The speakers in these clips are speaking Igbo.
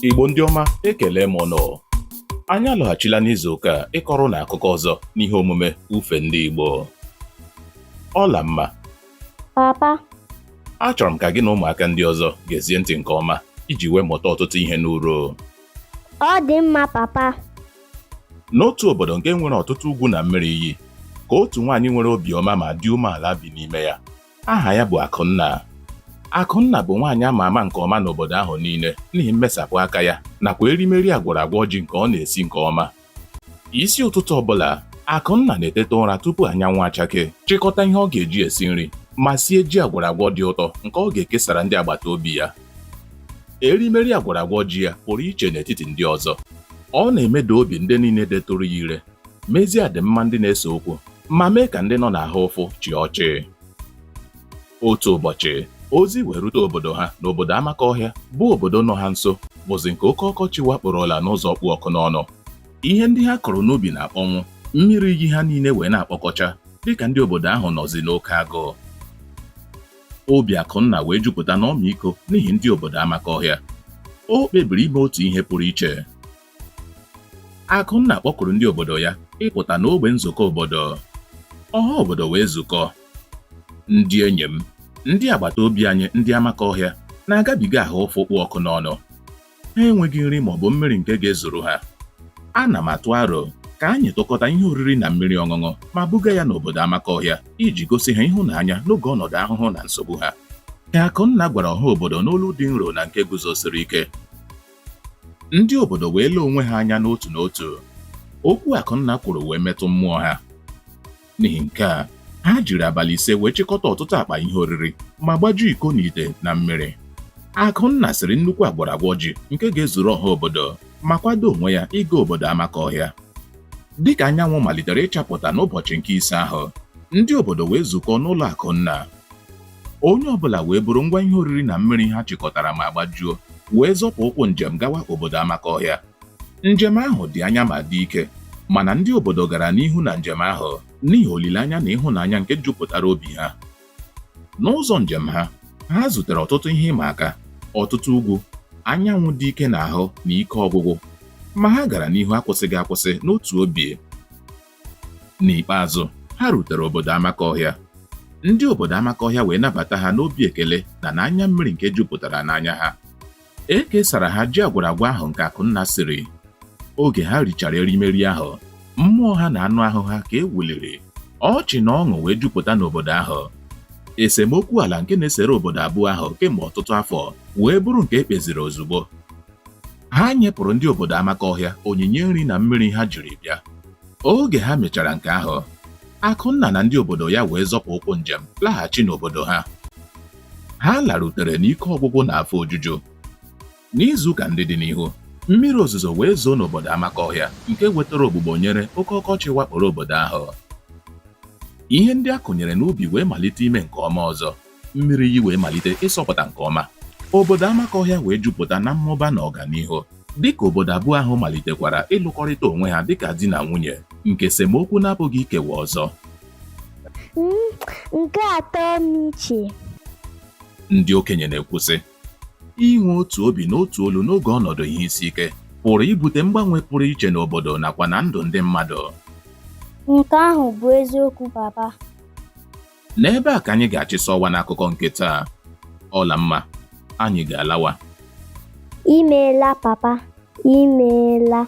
Igbo ndị ọma, ekele m ụnụ. Anyị alọghachila n'izu ụka a ịkọrọ ụnụ akụkọ ọzọ n'ihe omume Ufe Ndị Igbo. Ọlamma. Papa. Achọrọ m ka gị na ụmụaka ndị ọzọ gezie ntị nke ọma iji wee mụta ọtụtụ ihe n'uru. Ọ dị mma, papa. N'otu obodo nke nwere ọtụtụ ugwu na mmiri iyi, ka otu nwaanyị nwere obiọma ma dị umeala bi n'ime ya. Aha ya bụ Akụnna. Akụnna bụ nwaanyị ama ama nke ọma n'obodo ahụ niile n'ihi mmesapụ aka ya nakwa erimeri agwọrọ agwọ ji nke ọ na-esi nke ọma. Isi ụtụtụ ọbụla, Akụnna na-eteta ụra tupu anyanwụ achake, chịkọta ihe ọ ga-eji esi nri ma sie ji agwọrọ agwọ dị ụtọ nke ọ ga-ekesara ndị agbata obi ya. Erimeri agwọrọ agwọ ji ya pụrụ iche n'etiti ndị ọzọ. Ọ na-emeda obi ndị niile detụrụ ya ire, mezie adịmma ndị na-ese okwu ma mee ka ndị nọ n'ahụ ụfụ chịa ọchị. Otu ụbọchị, ozi wee rute obodo ha n'obodo Amakọhịa bụ obodo nọ ha nso bụzi nke oke ọkọchị wakporola n'ụzọ kpụ ọkụ n'ọnụ. Ihe ndị ha kụrụ n'ubi na-akpọnwụ, mmiri iyi ha niile wee na-akpọkọcha dịka ndị obodo ahụ nọzi n'oke agụụ. Obi Akụnna wee jupụta n'ọmịiko n'ihi ndị obodo Amakọhịa. O kpebiri ime otu ihe pụrụ iche. Akụnna kpọkuru ndị obodo ya ịpụta n'ogbe nzukọ obodo. Ọha obodo wee zukọ. Ndị enyi m, ndị agbata obi anyị ndị Amakọhịa na-agabiga ahụ ụfụ kpụ ọkụ n'ọnụ. Ha enweghị nri maọbụ mmiri nke ga-ezuru ha. Ana m atụ aro ka anyị tụkọta ihe oriri na mmiri ọṅụṅụ ma buga ya n'obodo Amakọhịa iji gosi ha ịhụnanya n'oge ọnọdụ ahụhụ na nsogbu ha. Ka Akụnna gwara ọha obodo n'olu dị nro na nke guzosiri ike. Ndị obodo wee lee onwe ha anya n'otu n'otu. Okwu Akụnna kwuru wee metụ mmụọ ha. N'ihi nke a, ha jiri abalị 5 wee chịkọta ọtụtụ akpa ihe oriri ma gbajuo iko na ite na mmiri. Akụnna siri nnukwu agwọrọagwọ ji nke ga-ezuru ọha obodo ma kwado onwe ya ịga obodo Amakọhịa. Dịka anyanwụ malitere ịchapụta n'ụbọchị nke 5 ahụ, ndị obodo wee zukọọ n'ụlọ Akụnna. Onye ọbụla wee buru ngwa ihe oriri na mmiri ha chịkọtara ma gbajuo wee zọpụ ụkwụ njem gawa obodo Amakọhịa. Njem ahụ dị anya ma dị ike, mana ndị obodo gara n'ihu na njem ahụ n'ihi olileanya na ịhụnanya nke jupụtara obi ha. N'ụzọ njem ha, ha zutere ọtụtụ ihe ịma aka, ọtụtụ ugwu, anyanwụ dị ike n'ahụ na ike ọgwụgwụ, ma ha gara n'ihu akwụsịghị akwụsị n'otu obi. N'ikpeazụ, ha rutere obodo Amakọhịa. Ndị obodo Amakọhịa wee nabata ha n'obi ekele na n'anya mmiri nke jupụtara n'anya ha. E kesara ha ji agwọrọagwọ ahụ nke Akụnna siri. Oge ha richara erimeri ahụ, mmụọ ha na anụ ahụ ha ka e wuliri. Ọchị na ọṅụ wee jupụta n'obodo ahụ. Esemokwu ala nke na-esere obodo abụọ ahụ kemgbe ọtụtụ afọ wee bụrụ nke e kpeziri ozugbo. Ha nyepụrụ ndị obodo Amakọhịa onyinye nri na mmiri ha jiri bịa. Oge ha mechara nke ahụ, Akụnna na ndị obodo ya wee zọpụ ụkwụ njem laghachi n'obodo ha. Ha larutere n'ike ọgwụgwụ na afọ ojuju. N'izuụka ndị dị n'ihu, mmiri ozuzo wee zoo n'obodo Amakọhịa nke wetara ogbugbo nyere oke ọkọchị wakporo obodo ahụ. Ihe ndị a kụnyere n'ubi wee malite ime nke ọma ọzọ. Mmiri iyi wee malite ịsọpụta nke ọma. Obodo Amakọhịa wee jupụta na mmụba na ọganihu, dịka obodo abụọ ahụ malitekwara ịlụkọrịta onwe ha dịka di na nwunye nke esemokwu na-apụghị ikewa ọzọ. Nke a tọọ m iche. Ndị okenye na-ekwu sị, inwe otu obi na otu olu n'oge ọnọdụ ihe isi ike pụrụ ibute mgbanwe pụrụ iche n'obodo nakwa na ndụ ndị mmadụ. Nke ahụ bụ eziokwu, papa. N'ebe a ka anyị ga-achịsa ọwa n'akụkọ nke taa. Ọlamma, anyị ga-alawa. Imeela, papa, imeela.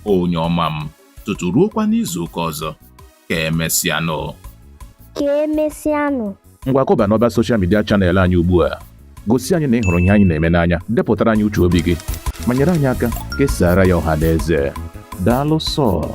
Onye ọma m, tutu ruokwa n'izu ụka ọzọ. Ka emesịanụ. Ka emesịanụ. Ngwa kụba n'ọba social media channel anyị ugbu a. Gosi anyị na ị hụrụ ihe anyị na-eme n'anya, depụtara anyị uche obi gị, ma nyere anyị aka kesaara ya ọha na eze. Daalụ sọ.